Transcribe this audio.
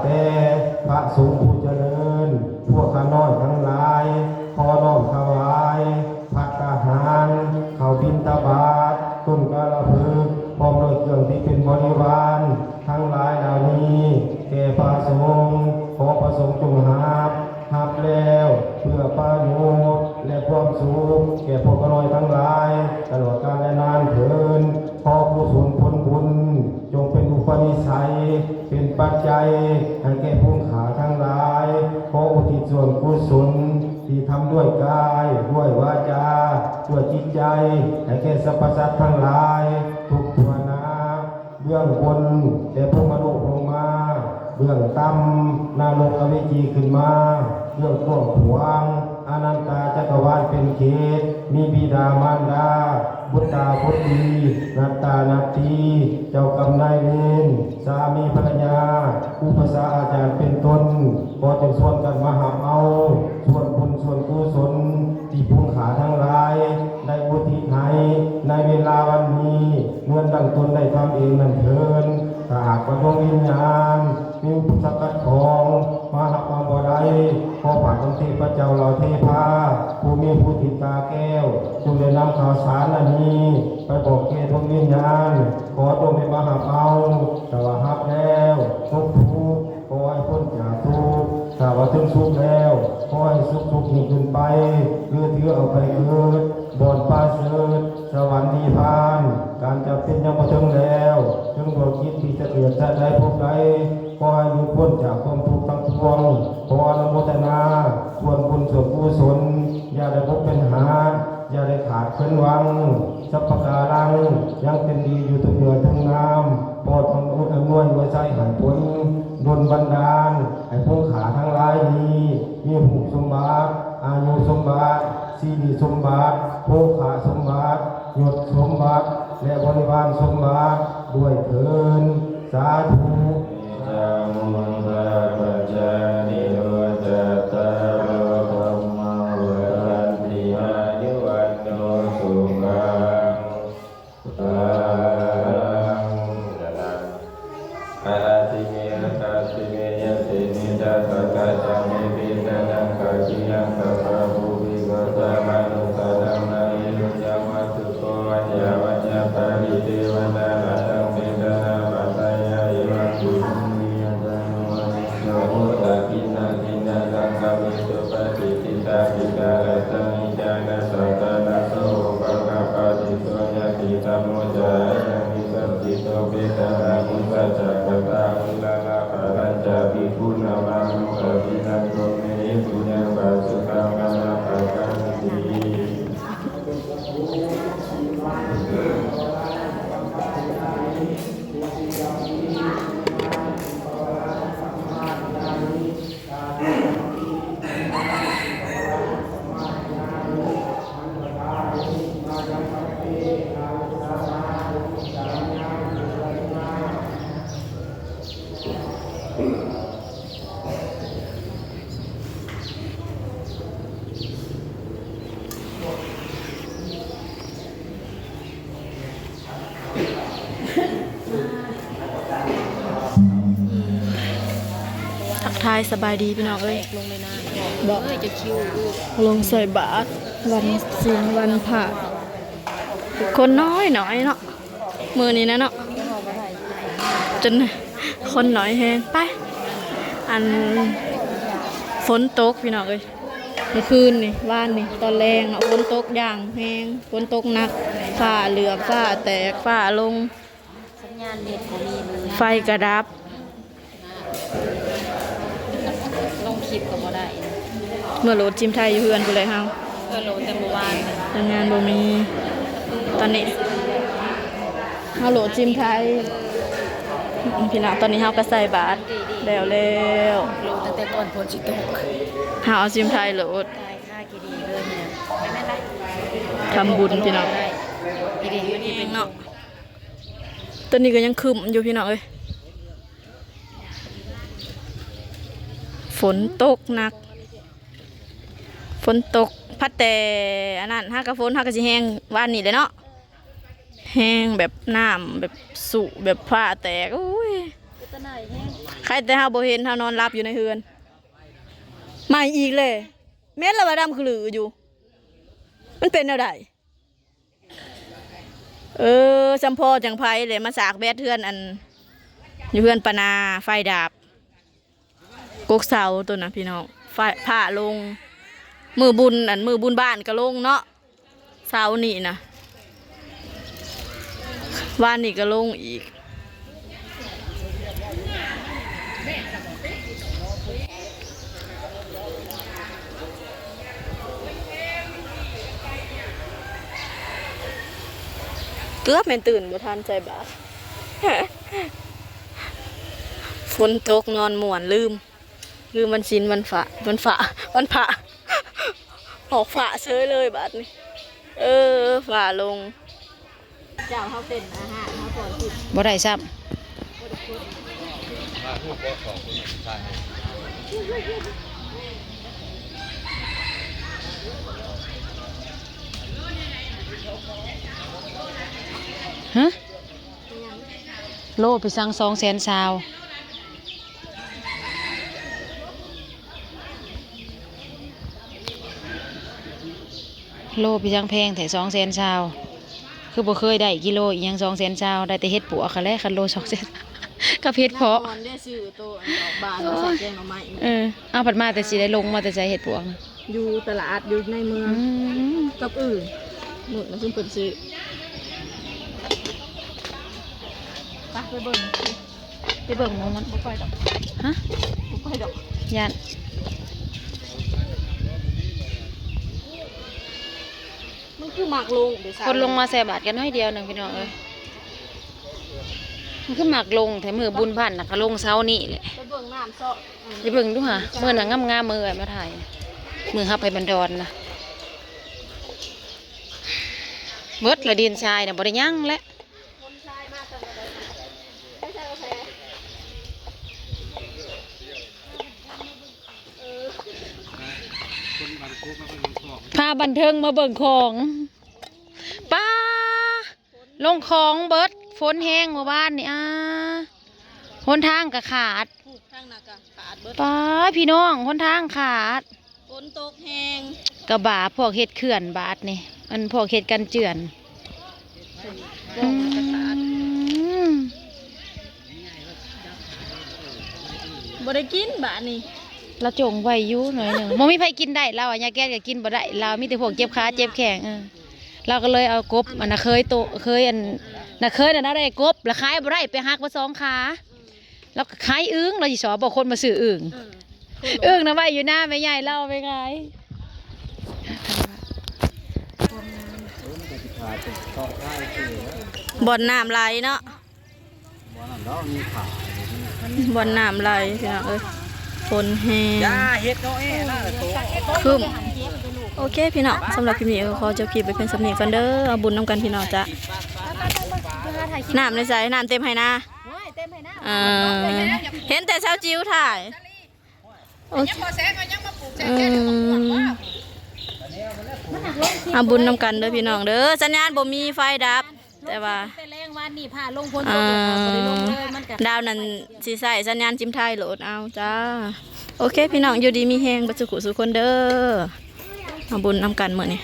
ແດ່ພະສົງຜູ້ຈະເລີນ, ພວກຂ້ານ້ອຍທັງຫຼາຍ ຂໍນ້ອມຖວາຍພັດຕາຫານ, ເຂົ້າບິນທະບາດ, ຕົ້ນກາລະພຶກ, ພ້ອມດ້ວຍເຄື່ອງທີ່ເປັນບໍລິວານທັງຫຼາຍເຫຼົ່ານີ້ ແກ່ພະສົງ. ຂໍພະສົງຈົ່ງຮັບ, ຮັບແລ້ວເພື່ອປະໂຫຍດ ແລະ ຄວາມສຸກແກ່ພວກຂ້ານ້ອຍທັງຫຼາຍ ຕະຫຼອດການແລະນານເທີ້ນ. ຂໍກຸສົນຜົນບຸນ ຈົ່ງເປັນອຸປະນິໄສ ເປັນປັດໄຈໃຫ້ແກ່ຜູ້ຂ້າທັງຫຼາຍ. ຂໍອຸທິດສ່ວນກຸສົນທີ່ທຳດ້ວຍກາຍ, ດ້ວຍວາຈາ, ດ້ວຍຈິດໃຈ ໃຫ້ແກ່ສັບພະສັດທັງຫຼາຍທຸກທົ່ວໜ້າ, ເບື້ອງບົນແຕ່ພົມມະໂລກລົງມາ, ເບື້ອງຕ່ຳນະລົກອະເວຈີຂຶ້ນມາ, ເບື້ອງກວ້າງຂວາງອະນັນຕາຈັກກະວານເປັນເຂດ, ມີບິດາມານດາ, ບຸດຕາບຸດຕີ, ນັດຕານັດຕີ, ເຈົ້າກຳນາຍເວນ, ສາມີພັນລະຍາ, ອຸປັດຊາອາຈານເປັນຕົ້ນ, ຂໍຈົ່ງຊວນກັນມາຮັບເອົາສ່ວນບຸນສ່ວນກຸສົນ ທີ່ຜູ້ຂ້າທັງຫຼາຍໄດ້ອຸທິດໃຫ້ໃນເວລາວັນນີ້ ເໝືອນດັ່ງຕົນໄດ້ທຳເອງນັ້ນເທີ້ນ. ຖ້າຫາກວ່າດວງວິນຍານມີອຸປະສັກຂັດຂ້ອງ ມາຮັບເອົາບໍ່ໄດ້, ຂໍພະອົງເທບພະເຈົ້າເຫຼົ່າເທພາ ຜູ້ມີຜູ້ຕິດຕາແກ້ວ ຈົ່ງໄດ້ນຳຂ່າວສານອັນນີ້ໄປບອກແກ່ດວງວິນຍານ, ຂໍຈົ່ງໄດ້ມາຮັບເອົາ. ຖ້າວ່າຮັບແລ້ວຕົກທຸກ ຂໍໃຫ້ພົ້ນຈາກທຸກ, ຖ້າວ່າເຖິງສຸກແລ້ວ ຂໍໃຫ້ສຸກໆຍິ່ງຂຶ້ນໄປ ຫຼືຖືເອົາໄປເກີດບ່ອນປະເສີດ ສະຫວັນນິບພານ. ການຈຳເປັນຍັງບໍ່ເຖິງແລ້ວ, ເຖິງດວງຈິດທີ່ຈະເກີດຊາດໃດພົບໃດ ຂໍໃຫ້ຫຼຸດພົ້ນຈາກຄວາມທຸກທັງປວງ. ຂໍອະນຸໂມທະນາສ່ວນບຸນສ່ວນກຸສົນ, ຢ່າໄດ້ບົກເປັນຫາ, ຢ່າໄດ້ຂາດເຂີນຫວັງ. ສັບພະກາລັງຍັງເປັນດີຢູ່ທຸກເມື່ອທຸກຍາມ, ໂປດອຳນວຍອຳນວຍອວຍໄຊໃຫ້ຜົນດົນບັນດານ ໃຫ້ຜູ້ຂ້າທັງຫຼາຍນີ້ ມີຮູບສົມບັດ, ອາຍຸສົມບັດ, ສິລິສົມບັດ, ໂພຄະສົມບັດ, ຍົດສົມບັດ ແລະ ບໍລິວານສົມບັດດ້ວຍເທີ້ນ. ສາທຸ. ອາລາຕິເມ ອາກາສິເມ ຍະສິເມ ຈະສັກກະຈະເມ ເພຕະນັງ ກະກິຍັງ ສັບພະພູ ວິໂກ ສະມະນຸດສະນັງ ນະເຣ ໂສ ຈາມະ ສຸໂກ ວັດຍາ ວັດຍາ ປາລິ ເທວະດາ ລະທັງ ເພຕະນາ ປັດຕະຍາ ເອວັງ ຕິ ໂສ ໂຫ ດາກິນນະ ກິນນະ ສັງຄະເມ ສຸປະຕິ ທັກທາຍສະບາຍດີພີ່ນ້ອງເອີຍ. ບໍ່ ເອີຍ ຈະຄິວ ລົງໃສ່ບາດວັນສິນວັນພະ ຄົນນ້ອຍໆເນາະ ມື້ນີ້ນະເນາະ ຈົນຄົນໜ້ອຍແຮງ. ໄປ ອັນ ຝົນຕົກພີ່ນ້ອງເອີຍ ມື້ຄືນນີ້ ວານນີ້ ຕອນແລງເນາະ ຝົນຕົກຢ່າງແຮງ ຝົນຕົກໜັກ ຟ້າເຫຼືອບ ຟ້າແຕກ ຟ້າລົງ ສັນຍານເນັດບໍ່ມີເລີຍ ໄຟກະດັບ. ລົງຄລິບກໍບໍ່ໄດ້ ເມືອໂຫຼດຊິມໄທຢູ່ເຮືອນພຸ້ນແຫຼະເຮົາ. ເອີ ໂຫຼດແຕ່ມື້ວານ ສັນຍານບໍ່ມີ. ຕອນນີ້ເຮົາໂຫຼດຊິມໄທ ພີ່ນ້ອງ. ຕອນນີ້ເຮົາກໍໃສ່ບາດແລ້ວແລ້ວ ໂຫຼດຕັ້ງແຕ່ກ່ອນຝົນຊິຕົກ ເຮົາເອົາຊິມໄທໂຫຼດ. ຕາຍຄ່າກີດີເລີຍນີ້ນະ ທຳບຸນພີ່ນ້ອງ. ກີດີເນາະ ຕອນນີ້ກໍຍັງຄຶ້ມຢູ່ພີ່ນ້ອງເອີຍ. ຝົນຕົກໜັກ ຝົນຕົກ ພັດແຕ່ອັນນັ້ນ ຫາກະຝົນ ຫາກະຊິແຮງວານນີ້ແຫຼະເນາະ ແຮງແບບນ້ຳແບບສຸ ແບບຟ້າແຕກ ໂອ້ຍ ເປັນຕາໜ້າຍແຮງ. ໃຄແຕ່ເຮົາບໍ່ເຫັນ ເຮົານອນຫຼັບຢູ່ໃນເຮືອນ. ໃໝ່ອີກແລ້ວ. ເໝັນລະວ່າດຳຂະລືຢູ່. ມັນເປັນແນວໃດ? ເອີ ສຳພໍຈັ່ງໃຜແຫຼະມາສາກແບັດເຮືອນ ອັນ ຢູ່ເຮືອນປານາ ໄຟດັບ ກົກເສົາໂຕນະພີ່ນ້ອງ ຟ້າ ຟ້າລົງ ມື້ບຸນ ອັນ ມື້ບຸນບ້ານກໍລົງເນາະ ເສົານີ້ນະ ວານນີ້ກໍລົງອີກ. ເກືອບແມ່ນຕື່ນບໍ່ທັນໃສ່ບາດ. ຝົນຕົກນອນມ່ວນ ລືມ ລືມວັນສິນ ວັນພະ ວັນພະ ວັນພະ ອອກຟ້າເສີຍເລີຍບາດນີ້. ເອີ ຟ້າລົງ. ເຈົ້າເຮົາເປັນອາຫານເຮົາກ່ອນກິນ ບໍ່ໄດ້ຊ້ຳ. ຮະ? ໂລໄປສັ່ງສອງແສນຊາວ. ໂລໄປຈັ່ງແພງແທ້ ສອງແສນຊາວ. ຄືບໍ່ເຄີຍໄດ້ກິໂລອີ່ຫຍັງສອງແສນຊາວ ໄດ້ແຕ່ເຫັດປວກຫັ້ນແຫຼະ ຄັນໂລສອງແສນ ກັບເຫັດເຜາະ. ນະຄອນເດ້ຊື້ໂຕອັນດອກບານມາໃສ່ແກງໜໍ່ໄມ້. ເອີ ເອົາ ພັດມາແຕ່ຊິໄດ້ລົງມາແຕ່ໃສເຫັດປວກນະ? ຢູ່ຕະຫຼາດ ຢູ່ໃນເມືອງ. ອືມ ກັບອື່ນ ມື້ນັ້ນຊຸມເພິ່ນຊື້. ໄປ ໄປເບິ່ງ. ໄປເບິ່ງໝໍມັນ ບໍ່ໄປດອກ. ຮະ? ບໍ່ໄປດອກ ຢ້ານ. ມັນຄືມັກລົງເດ ຄົນລົງມາໃສ່ບາດກັນໜ້ອຍດຽວໜຶ່ງພີ່ນ້ອງເອີຍ. ມັນຄືມັກລົງແທ້ ມື້ບຸນບ້ານນະ ກໍລົງເຊົ້ານີ້ແຫຼະ. ໄປເບິ່ງນ້ຳຊອກ ໄປເບິ່ງດູຫາ ມື້ນັ້ນງາມໆ ມື້ເອື້ອຍມາຖ່າຍ ມື້ເຮົາໄປບັນດອນນະ. ເບິດລະ ດິນຊາຍນະ ບໍ່ໄດ້ຫຍັງແລ້ວ. ພາບັນເທີງມາເບິ່ງຂອງ. ປ້າ ລົງຂອງເບິດ ຝົນແຮງມື້ວານນີ້ ອາ ຫົນທາງກໍຂາດ. ທາງໜ້າກໍຂາດເບິດ. ປ້າ ພີ່ນ້ອງ ຫົນທາງຂາດ. ຝົນຕົກແຮງ ກະບາບພວກເຮັດເຂື່ອນບາດນີ້ ອັນພວກເຮັດກັນເຈື່ອນ ອືມ ບໍ່ໄດ້ກິນບາດນີ້. ລາວຈົ່ງໄວ້ຢູ່ໜ້ອຍໜຶ່ງ ບໍ່ມີໃຜກິນໄດ້ ລາວວ່າຍາແກ້ນກໍກິນບໍ່ໄດ້ ລາວມີແຕ່ພວກເຈັບຂາເຈັບແຂ້ງ. ເອີ ລາວກໍເລີຍເອົາກົບ ອັນນະເຄີຍໂຕ ເຄີຍ ອັນນະເຄີຍນັ້ນເອົາໄດ້ກົບ ລະຂາຍບໍ່ໄດ້ ໄປຫັກມາສອງຂາ. ລາວກໍຂາຍອຶ່ງ ລາວຊິຊອບບໍ່ຄົນມາຊື້ອຶ່ງ. ເອີ ອຶ່ງນະໄວ້ຢູ່ໜ້າແມ່ໃຫຍ່ ລາວເອົາໄປຂາຍ. ບ່ອນນ້ຳໄຫຼເນາະ ບ່ອນນ້ຳໄຫຼ ພີ່ນ້ອງເອີຍ. ຝົນແຮງ ຢ່າເຮັດເນາະ ເອ ນັ້ນແຫຼະໂຕ ຄຶ້ມ. ໂອເຄພີ່ນ້ອງ ສຳລັບຄລິບນີ້ກໍຂໍຈົບຄລິບໄວ້ພຽງສ່ຳນີ້ກ່ອນເດີ. ເອົາບຸນນຳກັນພີ່ນ້ອງຈ້າ. ນ້ຳໃນໃສ? ນ້ຳເຕັມໄຮ່ນາ. ໂອ້ຍ ເຕັມໄຮ່ນາ. ເອີ ເຫັນແຕ່ສາວຈິວຖ່າຍ. ໂອເຄ ຍັງບໍ່ແຊງ ຍັງມາປູກແຊງ ເອີ ແຊງ ເອົາບຸນນຳກັນເດີພີ່ນ້ອງເດີ. ສັນຍານບໍ່ມີ ໄຟດັບ ແຕ່ວ່າ ແຕ່ແລງວານນີ້ຟ້າລົງ ຝົນຕົກ ເອີ ແລ້ວກໍບໍ່ໄດ້ລົງເລີຍ ມັນກໍ ດາວນັ້ນຊິໃຊ້ສັນຍານຈິມໄທໂລດ. ເອົາຈ້າ ໂອເຄພີ່ນ້ອງ ຢູ່ດີມີແຮງເບິດສູ່ຜູ້ສູ່ຄົນເດີ. ເອົາບຸນນຳກັນມື້ນີ້.